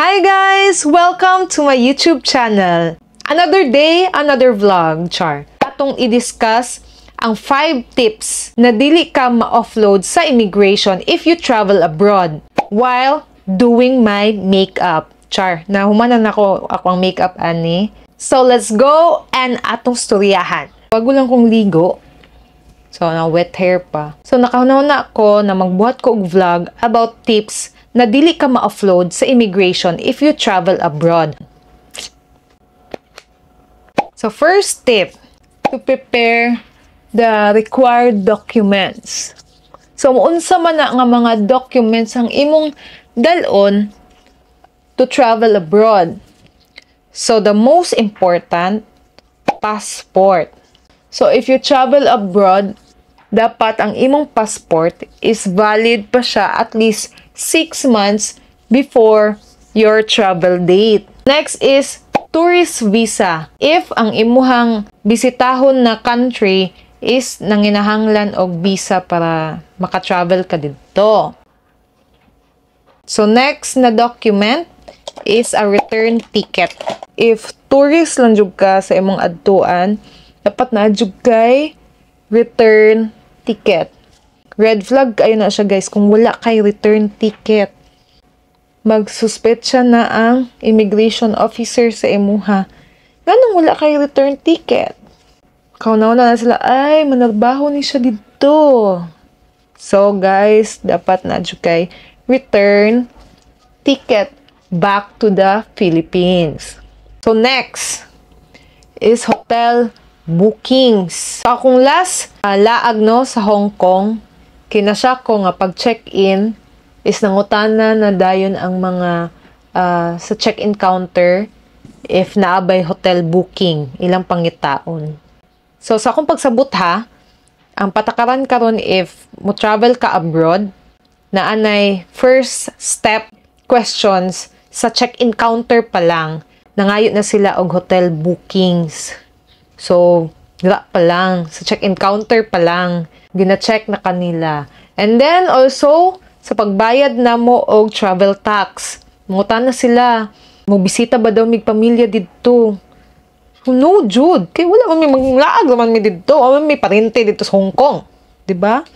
Hi guys! Welcome to my YouTube channel. Another day, another vlog, char. Atong i-discuss ang 5 tips na dili ka ma-offload sa immigration if you travel abroad while doing my makeup. Char, nahumanan nako akong makeup ani. So let's go and atong storyahan. Bago lang kong ligo, so, na wet hair pa. So, nakahuna ko na magbuhat ko og vlog about tips na dili ka ma-offload sa immigration if you travel abroad. So, first tip, to prepare the required documents. So, unsa man na nga mga documents ang imong dalon to travel abroad? So, the most important, passport. So, if you travel abroad, dapat ang imong passport is valid pa siya at least 6 months before your travel date. Next is tourist visa. If ang imuhang bisitahon na country is nanginahanglan og visa para maka-travel ka didto. So next na document is a return ticket. If tourist lang jud ka sa imong adtuan, dapat naa jud kay return ticket. Red flag kaayo na siya, guys, kung wala kay return ticket. Magsuspetsa na ang immigration officer sa imuha. Nganong wala kay return ticket? Kauna na sila, "Ay, manarbaho ni siya didto." So guys, dapat naa jud kay return ticket back to the Philippines. So next is hotel bookings. Akong last laag, no, sa Hong Kong, kinasya ko nga pag check-in is nangutana na dayon ang mga sa check-in counter if naa bay hotel booking, ilang pangitaon. So sa akong pagsabot ha, ang patakaran karon if mo travel ka abroad, naa nay first step questions sa check-in counter pa lang, nangayo na sila og hotel bookings. So, dira pa lang, sa check-in counter pa lang, gina-check na kanila. And then also, sa pagbayad na mo og travel tax, mangutana na sila, mo bisita ba daw mig pamilya didto? No, jud. Kay wala man mi, maglaag naman mi didto. Wala man mi parente didto sa Hong Kong. 'Di ba?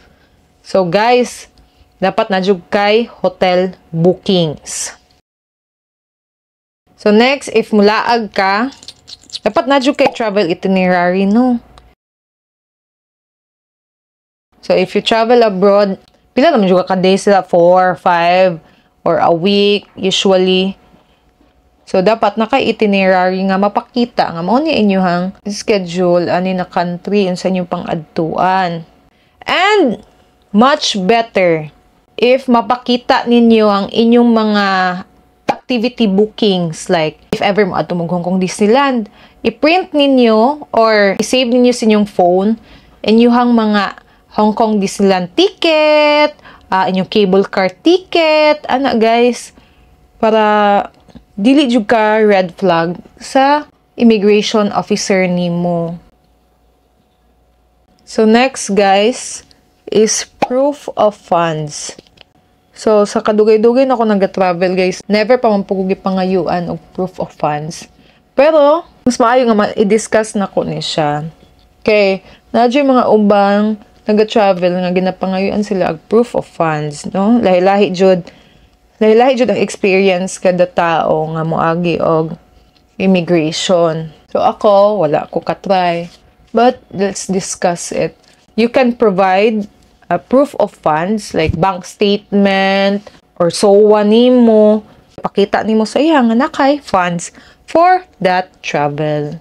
So guys, dapat naa jud kay hotel bookings. So next, if mulaag ka, dapat naa jud kay travel itinerary, no? So if you travel abroad, pila naman jud ka days sila? 4, 5, or a week, usually. So, dapat naka-itinerary nga mapakita nga mao ni inyong schedule ani na country unsa inyong pang-adtuan. And much better if mapakita ninyo ang inyong mga activity bookings, like if ever mo adto mo Hong Kong Disneyland, i-print ninyo or i-save ninyo sa inyong phone inyong mga Hong Kong Disneyland ticket, inyong cable car ticket, ana guys, para dili jud ka red flag sa immigration officer nimo. So next, guys, is proof of funds. So sa kadugay-dugay na ako nag-travel, guys, never pa man pud ko gipangayuan og proof of funds. Pero mas maayo nga i-discuss nako ni siya. Kay naa mga ubang nag-travel nga ginapangayuan sila og proof of funds, no? Lahi-lahi jud. Lahi-lahi jud ang experience kada tao nga moagi og immigration. So ako, wala ko ka-try. But let's discuss it. You can provide a proof of funds like bank statement or SOA nimo. Pakita nimo sa iya nga naa kay funds for that travel.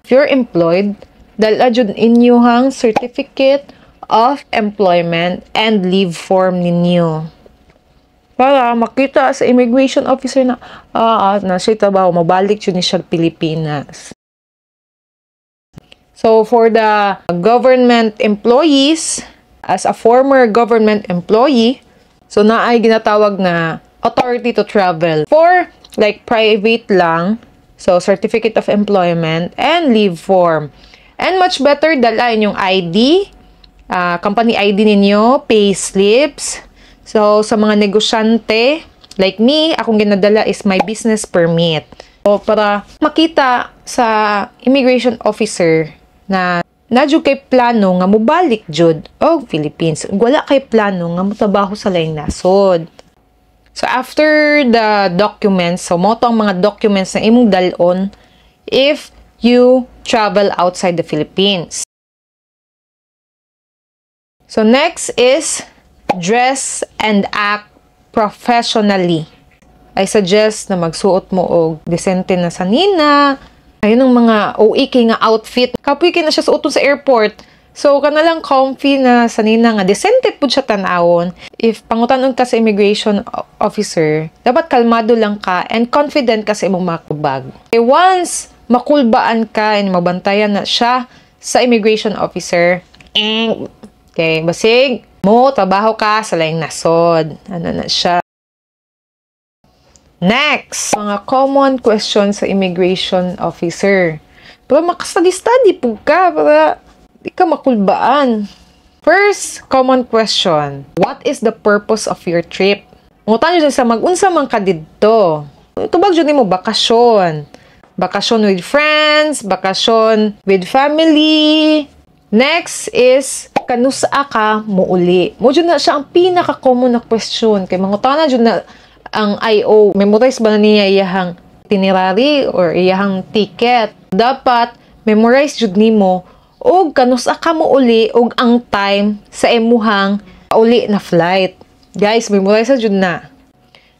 If you're employed, dala jud inyuhang certificate of employment and leave form ninyo. Para makita sa immigration officer na naa siya trabaho, mabalik jud ni siya Pilipinas. So for the government employees, as a former government employee, so naay ginatawag na authority to travel. For like private lang, so certificate of employment and leave form. And much better dala inyong ID, company ID ninyo, pay slips. So sa mga negosyante, Like me, akong ginadala is my business permit. O para makita sa immigration officer na naa jud kay plano nga mobalik jud og Philippines. Wala kay plano nga motrabaho sa laing nasod. So after the documents, so mao to ang mga documents na imong dalon if you travel outside the Philippines. So next is dress and act professionally. I suggest na magsuot mo og decente na sanina. Ayun ang mga OA kay nga outfit. Kapoy kay na siya suoton sa airport. So, kana lang comfy na sanina nga decente pud siya tan-awon. If pangutan-on ka sa immigration officer, dapat kalmado lang ka and confident ka sa imong mga tubag. Okay, once makulbaan ka and mabantayan na siya sa immigration officer, eh, okay, basig mo trabaho ka sa laing nasod. Ano na siya. Next, mga common questions sa immigration officer. Pero maka-study-study pud ka para di ka makulbaan. First common question, what is the purpose of your trip? Ngutana jud sa mag-unsa man ka didto. Tubag jud nimo bakasyon. Bakasyon with friends, bakasyon with family. Next is, kanusa ka muuli? Mao jud na siya ang pinaka-common na question. Kay mangutana jud na ang IO, memorize ba na niya iyahang itinerary or iyahang ticket? Dapat memorize jud nimo og kanusa ka muuli og ang time sa imuhang uli na flight. Guys, memorize jud na.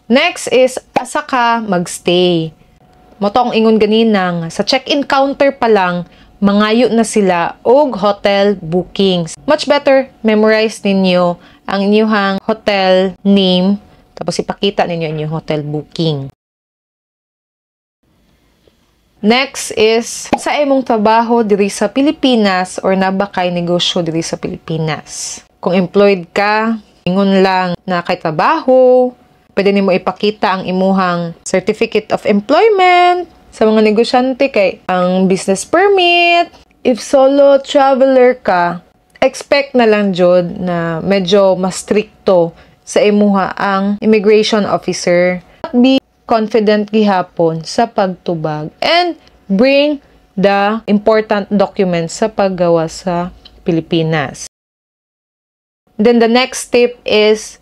Next is, asa ka magstay? Mao to ang ingon ganina nga sa check-in counter pa lang, mangayo na sila og hotel bookings. Much better, memorize ninyo ang inyong hotel name, tapos ipakita ninyo inyong hotel booking. Next is, sa imong trabaho diri sa Pilipinas or naa ba kay negosyo diri sa Pilipinas? Kung employed ka, ingon lang na kay trabaho, pwede nimo ipakita ang imuhang certificate of employment. Sa mga negosyante kay ang business permit. If solo traveler ka, expect na lang jud na medyo mas strikto sa imuha ang immigration officer. Be confident gihapon sa pagtubag and bring the important documents sa paggawas sa Pilipinas. Then the next tip is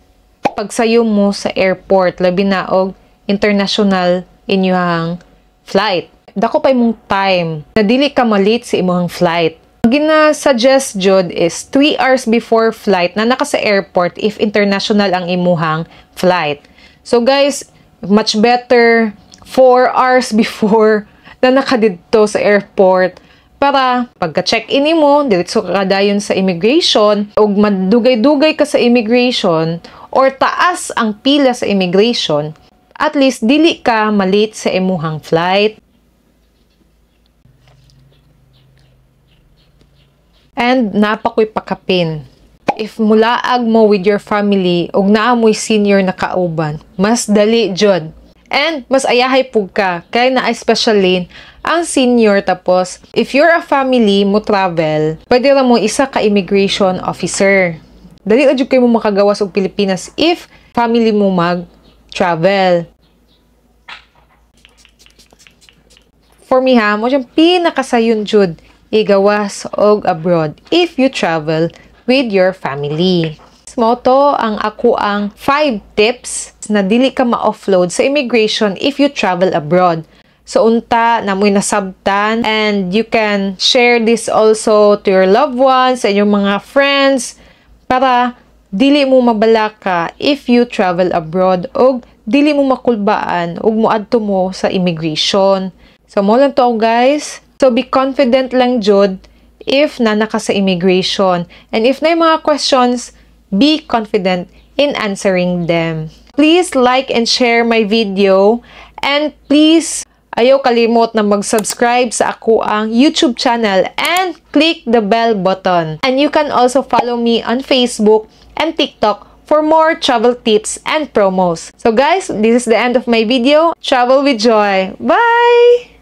pagsayo mo sa airport, labi na og international inyong flight. Dako pa imong time na dili ka ma-late sa imong flight. Gina-suggest jud is 3 hours before flight naa na ka sa airport if international ang imuhang flight. So guys, much better 4 hours before naa na ka didto sa airport para pagka-check-in mo, diretso ka dayon sa immigration ug madugay-dugay ka sa immigration or taas ang pila sa immigration, at least dili ka ma-late sa imuhang flight. And naa pa ko'y pakapin. If mulaag mo with your family ug naa mo'y senior na kauban, mas dali jud. And mas ayahay pud ka kay naay special lane ang senior. Tapos if you're a family mo travel, pwede ra mo isa ka immigration officer. Dali ra jud kay mo makagawas og Pilipinas if family mo mag-travel. For me ha, mao siyang pinakasayon jud igawas og abroad if you travel with your family. Mao to ang ako ang 5 tips na dili ka ma-offload sa immigration if you travel abroad. So unta naa mo'y nasabtan, and you can share this also to your loved ones and your mga friends para dili mo mabalaka if you travel abroad og dili mo makulbaan og moadto mo sa immigration. So mao lang to, guys. So be confident lang jud if naa na ka sa immigration. And if naay mga questions, be confident in answering them. Please like and share my video. And please, ayaw kalimot na mag-subscribe sa ako ang YouTube channel and click the bell button. And you can also follow me on Facebook and TikTok for more travel tips and promos. So guys, this is the end of my video. Travel with joy. Bye!